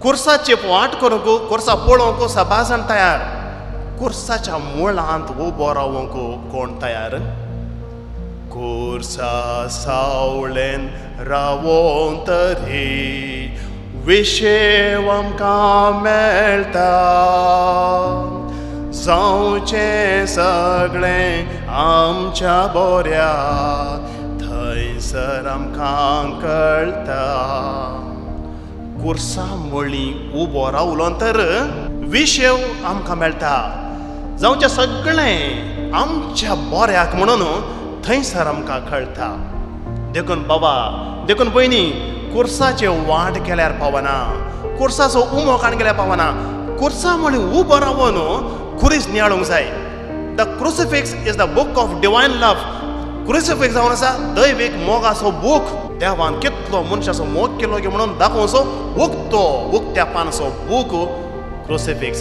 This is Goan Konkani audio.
कुर्साची वाट करूंक, कुर्सा पळोवंक सभा जाण तयार, कुर्साच्या मुळांत उबो रावंक कोण तयार? कुर्सा सावळेन रावोन तरी विशेव आमकां मेळटा, जावचें सगळें आमच्या बोऱ्या थंयसर आमकां कळटा. कुर्सा मुळी उबो रावलो तर विशेव आमकां मेळटा, जावचें सगळें आमच्या बोऱ्याक म्हणून थंयसर आमकां कळटा. देखून बाबा, देखून पयलीं कुर्साचे वाट केल्यार पावना, कुर्साचो उमो काण केल्यार पावना, कुर्सा मुळी उबो रावन खुरीस नियाळूंक जाय. The crucifix is the book of divine love. Crucifix जावन आसा दैवीक मोगाचो बूक. देवान कितलो मनशाचो मोग केलो की म्हणून दाखोवचो उक्तो उक्त्या पानाचो बूक क्रुसिफिक्स.